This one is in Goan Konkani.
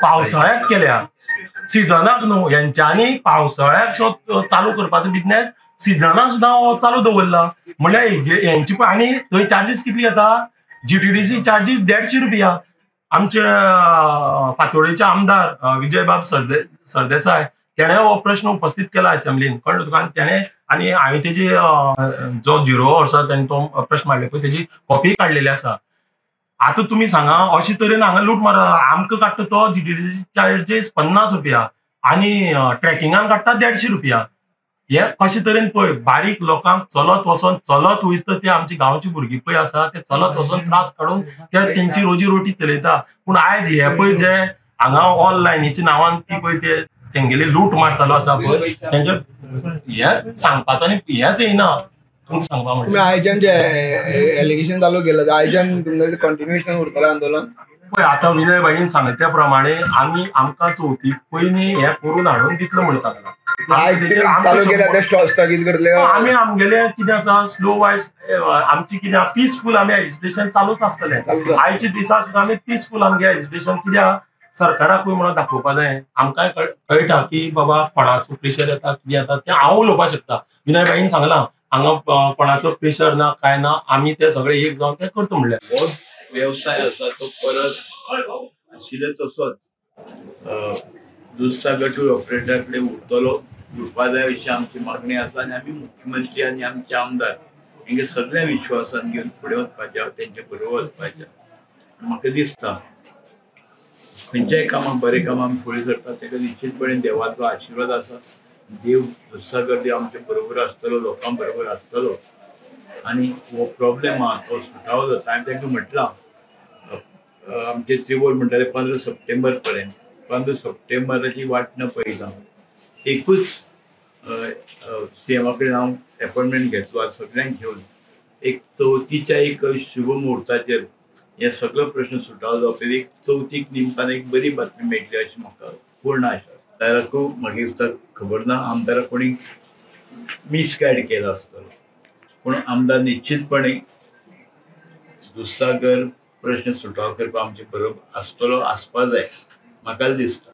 पावसाळ्याक केल्या सिजनाक न्हू, हेंच्यांनी पावसाळ्याक जो चालू करपाचो बिजनेस सिजनाक सुद्दां हो चालू दवरला. म्हणल्यार हेंची पळय आनी थंय चार्जीस कितली येता, जीटीडीसी चार्जीस 150 रुपया. आमचे फातोडेचे आमदार विजयबाब सरदेसाय तेणें हो प्रश्न उपस्थित केला असेंब्लीन, कळ्ळें तुका. तेणें आनी हांवें तेजी जो झिरो वर्सा तेणें तो प्रश्न मांडले पळय तेजी कॉपी काडलेली आसा. आतां तुमी सांगा अशे तरेन हांगा लूट मार, आमकां काडटा तो जीटीडीसी चार्जीस 50 रुपया आनी ट्रेकिंगान काडटा 150 रुपया. हे कशे तरेन पळय बारीक लोकांक चलत वचोन चलत वयता ते आमची गांवची भुरगीं पळय आसा ते चलत वचोन त्रास काडून ते तेंची रोजी रोटी चलयता. पूण आयज हे पळय जे हांगा ऑनलायनीच्या नांवान ती पळय ते तेंगेली लूट मार चालू आसा पळय, तेंचे हे सांगपाचो आनी हेच येयना तुमकां सांगपा. तुमी आयच्यान जे एलिगेशन चालू केलं आयच्यान तुमचें कंटिन्युएशन उरतलें आंदोलन? पळय आतां विनय भाईन सांगले त्या प्रमाणे आमी आमकां चवथी पयलीं हें करून हाडून दितलो म्हणून सांगलां. आमी आमगेले कितें आसा स्लो वायज आमची कितें पिसफूल आमी एजिटेशन चालूच आसतलें. आयच्या दिसा सुद्दां आमी पिसफूल आमगे एजिटेशन कित्याक सरकाराकूय म्हणून दाखोवपा जाय, आमकांय कळटा की बाबा कोणाचो प्रेशर येता कितें येता तें हांव उलोवपाक शकता. विनय भाईन सांगलां हांगा कोणाचो प्रेशर ना काय ना, आमी ते सगळे एक जावन ते करता म्हणल्यार. हो वेवसाय आसा तो परत आशिल्ले तसोच दुधसागर टूर ऑपरेटर कडेन उरतलो, उरपा जाय अशी आमची मागणी आसा. आनी आमी मुख्यमंत्री आनी आमचे आमदार हेंगे सगळ्या विश्वासान घेवन फुडें वचपाचें, तेंचे बरोबर वचपाचें. म्हाका दिसता खंयच्याय कामाक बरें काम आमी फुडें सरता तेका निश्चितपणे देवाचो आशिर्वाद आसा. देव दुधसागर देव आमचे बरोबर आसतलो, लोकां बरोबर आसतलो आनी हो प्रॉब्लेम आहा तो सुटावो जाता. हांवें तांकां म्हटलां आमचे त्रिवोल म्हणटाले 15 सप्टेंबर पर्यंत, 15 सप्टेंबराची वाट न पळयता एकूच सीएमा कडेन हांव एपॉयंटमेंट घेतलो आनी सगळ्यांक घेवन एक चवथीच्या एक शुभ मुहूर्ताचेर हे सगळे प्रश्न सुटावो जावपी एक चवथीक निमतान एक बरी बातमी मेळटली अशी म्हाका पूर्ण आशा. आमदाराकूय म्हाका दिसता खबर ना, आमदाराक कोणी मिसगायड केला आसतलो, पूण आमदार निश्चितपणे दुधसागर प्रश्न सुटावो करपाक आमचे बरोबर आसतलो, आसपा जाय म्हाका दिसता.